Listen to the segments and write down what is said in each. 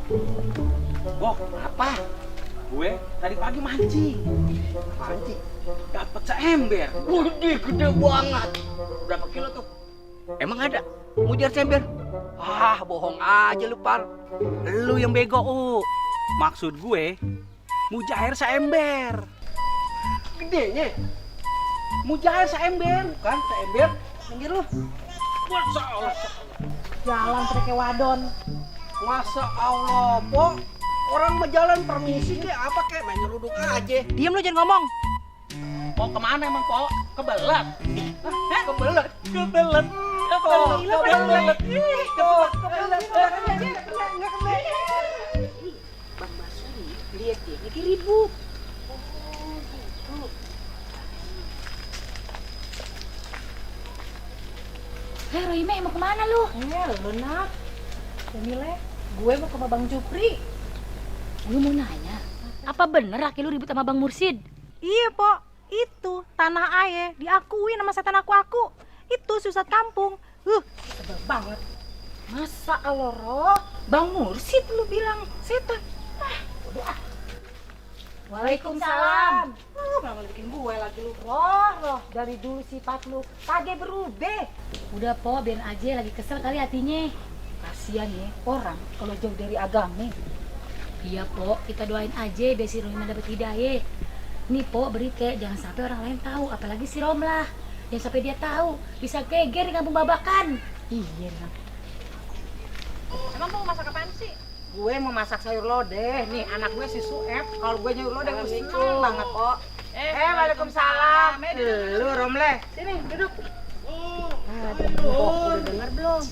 Boh, apa? Gue tadi pagi mancing. Mancing? Dapat seember. Gede banget. Berapa kilo tuh? Emang ada? Mujar sember? Ah, bohong aja lu, Pal. Lu yang bego, Maksud gue, mujair seember. Gedenya? Mujair seember, bukan seember. Minggir lu. Masa Allah. Jalan pakai wadon. Masa Allah, Po. Orang mau jalan permisi kek apa kek main nyeruduk aja. Diam lu jangan ngomong. Mau kemana emang, Po? Kebelet. Hah? Kebelet. Kebelet. Kebelet. Bang Basuri, lihat dia lagi ribut. Hei Rohime, mau kemana lu? Lu nak. Jamile, gue mau ke rumah Bang Jupri. Lu mau nanya, apa bener laki lu ribut sama Bang Mursid? Iya, Po. Itu tanah aye diakui nama setan aku. Itu susah kampung. Sebel banget. Masa Allah, Roh? Bang Mursid lu bilang setan. Udah. Waalaikumsalam. Malah bikin gue lagi lu. Roh, dari dulu sifat lu kagak berubah. Udah Po, biarin aja, lagi kesel kali hatinya. Kasian ya orang kalau jauh dari agama. Iya Po, kita doain aja biar si Rohime dapet hidayah. Nih Po, beri kek, jangan sampai orang lain tahu, apalagi si Romlah. Jangan sampai dia tahu, bisa geger di kampung babakan. Iya, Nak. Emang mau masak apaan sih? Gue mau masak sayur lodeh. Nih anak gue si Sueb, kalau gue nyayur lodeh gue seneng banget, kok. Waalaikumsalam. Lu Romleh, sini duduk. Udah denger belum?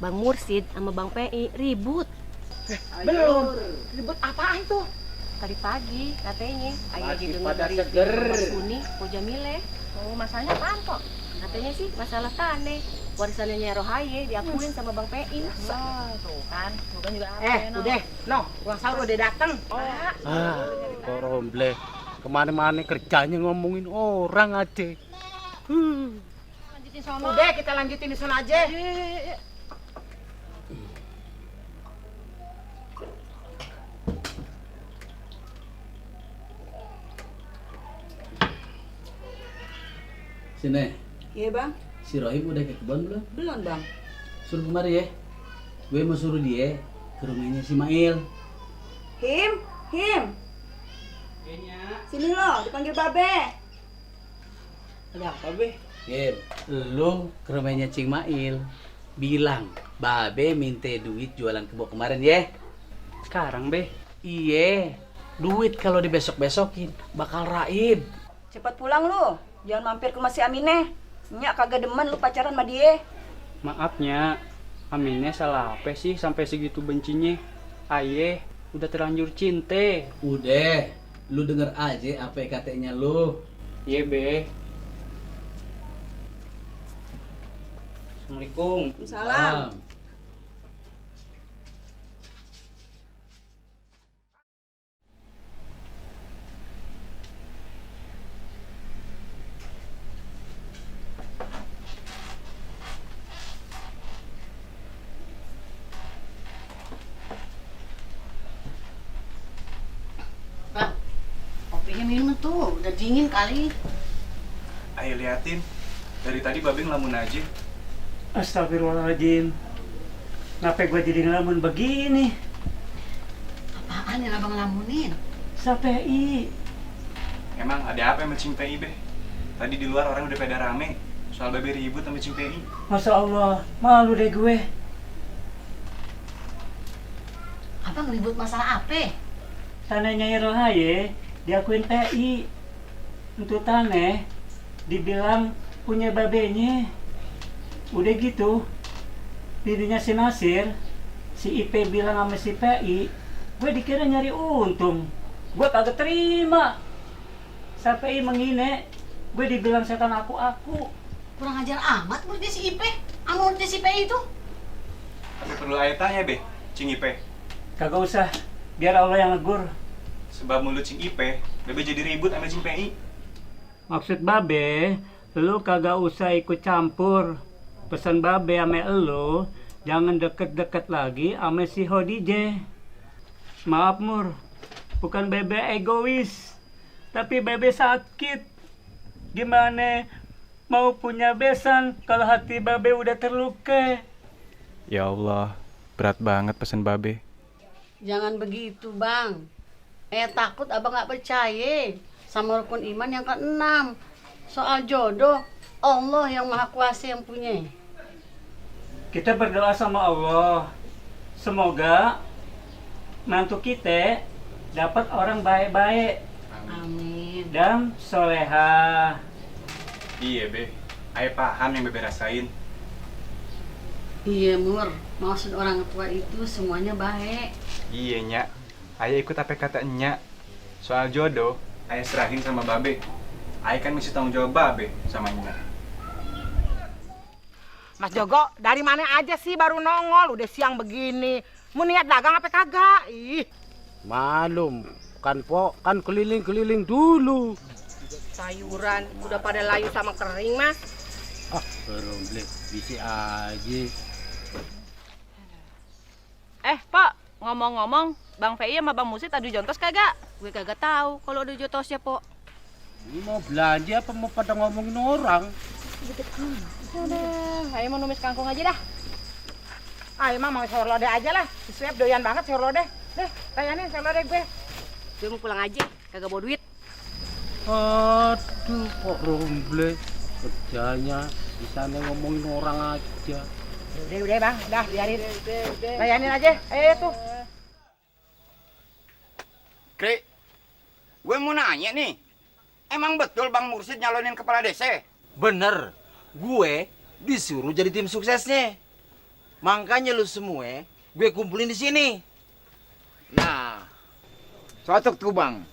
Bang Mursid sama Bang PI ribut. Belum. Ribut apaan tuh? Tadi pagi katanya ayah Pagi didengar pada dari seger. Mas Uni, Po Jamile. Oh, masalahnya apaan kok? Katanya sih masalah tanah. Warisannya Nyai Rohaye diakuin sama Bang PI. Tuh kan, bukan juga apa ya, Udah, ruang sahur udah dateng. Kok Romble kemana-mana kerjanya ngomongin orang aja. Lanjutin sono. Udah, kita lanjutin di sana aja. Sini, Iya, Bang. si Rohim udah ke kebun belum? Belum, Bang. Suruh kemari ya. Gue mau suruh dia ke rumahnya si Mail. Him. Sini lo, dipanggil Babe. Ada apa, Be? Him, lu ke rumahnya Cing Mail. Bilang, Babe minta duit jualan kebo kemarin ya. Sekarang, Be. Iye, duit kalau dibesok-besokin bakal raib. Cepat pulang lu. Jangan mampir ke rumah si Amineh. Nyak kagak demen lu pacaran sama dia. Maafnya, Aminnya salah apa sih sampai segitu bencinya? Aye, udah terlanjur cinta. Udah, lu denger aja apa katanya lu. Iya, Be. Assalamualaikum. Salam. Bang, kopinya minum tuh, udah dingin kali. Ayo liatin, dari tadi Babe ngelamun aja. Astagfirullahaladzim. Kenapa gue jadi ngelamun begini? Apaan yang abang lamunin? Sampai Emang ada apa sama Cing PI, Be? Tadi di luar orang udah pada rame soal Babe ribut sama Cing PI. Masya Allah, malu deh gue. Abang ribut masalah apa? Tanah Nyai Rohaye diakuin PI. Untuk tanah dibilang punya babenya. Udah gitu, bininya si Nasir, si IP bilang sama si PI, gue dikira nyari untung. Gue kagak terima. Sampai menghina, gue dibilang setan aku. Kurang ajar amat muridnya si Ipe, sama muridnya si PI itu. Tapi perlu ayah tanya, Be, Cing Ipe. Kagak usah, biar Allah yang negur. Sebab mulut Cing Ipe, Babe jadi ribut sama Cing PI. Maksud Babe, lu kagak usah ikut campur. Pesan Babe sama elu, jangan deket-deket lagi sama si Hodijeh. Maaf Mur, bukan Bebe egois, tapi Bebe sakit. Gimana mau punya besan kalau hati Babe udah terluka? Ya Allah, berat banget pesan Babe. Jangan begitu bang. Takut abang gak percaya sama rukun iman yang ke-6. Soal jodoh, Allah yang maha kuasa yang punya. Kita berdoa sama Allah. Semoga mantu kita dapat orang baik-baik Amin. dan soleha. Iya Be, Ayah paham yang Bebe rasain. Iya Mur, maksud orang tua itu semuanya baik. Iya Nyak, Ayah ikut apa kata Nyak. Soal jodoh, Ayah serahin sama Babe. Ayah kan mesti tanggung jawab Babe sama Nyak. Mas Jogo, dari mana aja sih baru nongol? Udah siang begini. Mau niat dagang apa kagak? Ih. Malum, kan po, kan keliling-keliling dulu. Sayuran udah pada layu sama kering mah. Ah, beromblek, bisa aja. Pak, ngomong-ngomong, Bang Fei sama Bang Musid adu jontos kagak? Gue kagak tahu kalau adu jontosnya, Po. Ini mau belanja apa mau pada ngomongin orang? Udah, ayo mau numis kangkung aja dah. Ayo mah mau sayur lodeh aja lah. Si Sueb doyan banget sayur lodeh. Deh, tayanin sayur lodeh gue. Gue mau pulang aja, kagak bawa duit. Aduh, kok romblek. Kerjanya di sana ngomongin orang aja. Udah bang, dah biarin. Tayanin aja, ayo tuh. Kri, gue mau nanya nih. Emang betul Bang Mursid nyalonin kepala desa? Bener, gue disuruh jadi tim suksesnya. Makanya lu semua gue kumpulin di sini. Nah, cocok tuh Bang.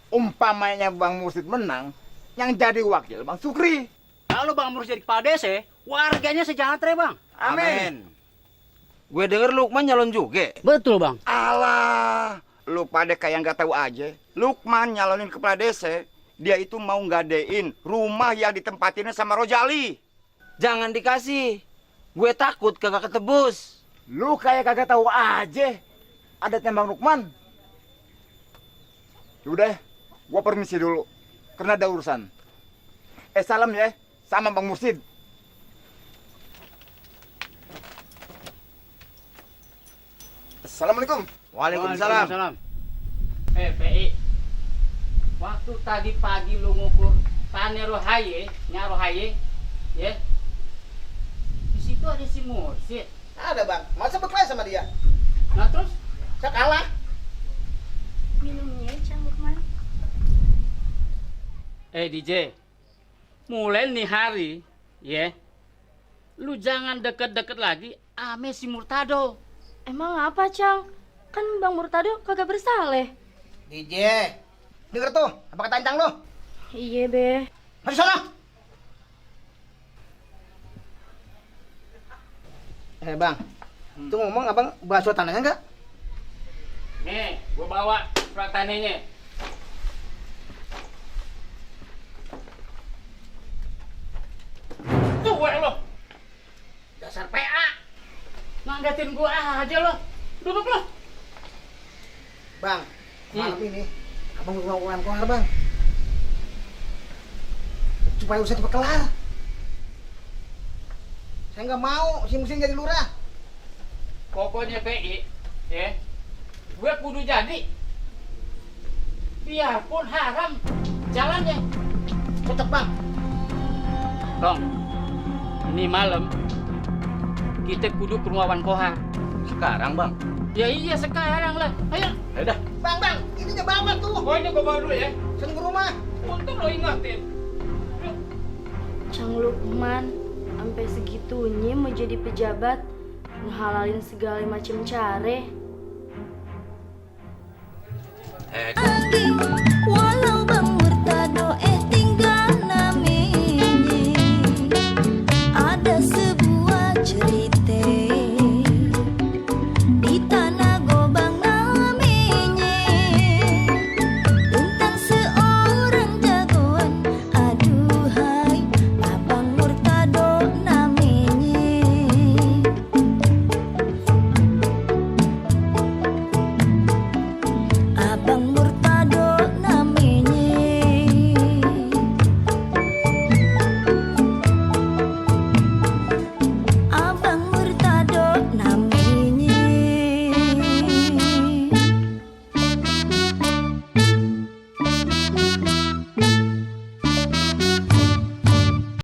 Umpamanya Bang Mursid menang, yang jadi wakil Bang Sukri. Kalau Bang Mursid jadi kepala desa, warganya sejahtera Bang. Amin. Gue denger Lukman nyalon juga. Betul Bang. Alah, lu pada kayak nggak tahu aja. Lukman nyalonin kepala desa, dia itu mau nggadein rumah yang ditempatinnya sama Rojali. Jangan dikasih. Gue takut kagak ketebus. Lu kayak kagak tahu aja. Ada tembang Lukman. Yaudah, gua permisi dulu. Karena ada urusan. Salam ya sama Bang Mursid. Assalamualaikum. Waalaikumsalam. PI. Waktu tadi pagi lu ngukur tanah Rohaye, Rohaye, ya. Di situ ada si Mursid. Ada Bang, masa berkelas sama dia? Nah terus Saya kalah. Minumnya Cang Lukman. DJ, mulai nih hari, ya, lu jangan deket-deket lagi ame si Murtado. Emang apa, Cang? Kan Bang Murtado kagak bersalah. DJ, denger tuh, apa kata Encang lo? Iya, Be. Mari sana. Bang, itu ngomong abang bahas surat tanahnya enggak? Nih, gua bawa surat tanahnya. Tuh gue lo. Dasar PA. Nganggatin gua aja lo. Duduk lo. Bang, malam ini abang mau ulang kelar bang. Supaya urusan cepat kelar. Saya nggak mau si Musin jadi lurah. Pokoknya PI, ya, gue kudu jadi. Biarpun haram jalannya. Cocok bang. Tong, ini malam kita kudu ke rumah Wan Kohar. Sekarang bang. Ya iya sekarang lah. Ayo. Ayo dah. Bang, ini dia bawa tuh. Oh ini gue bawa dulu ya. Saya ke rumah. Untung lo ingatin. Cang Lukman sampai segitunya mau jadi pejabat, ngehalalin segala macam cara.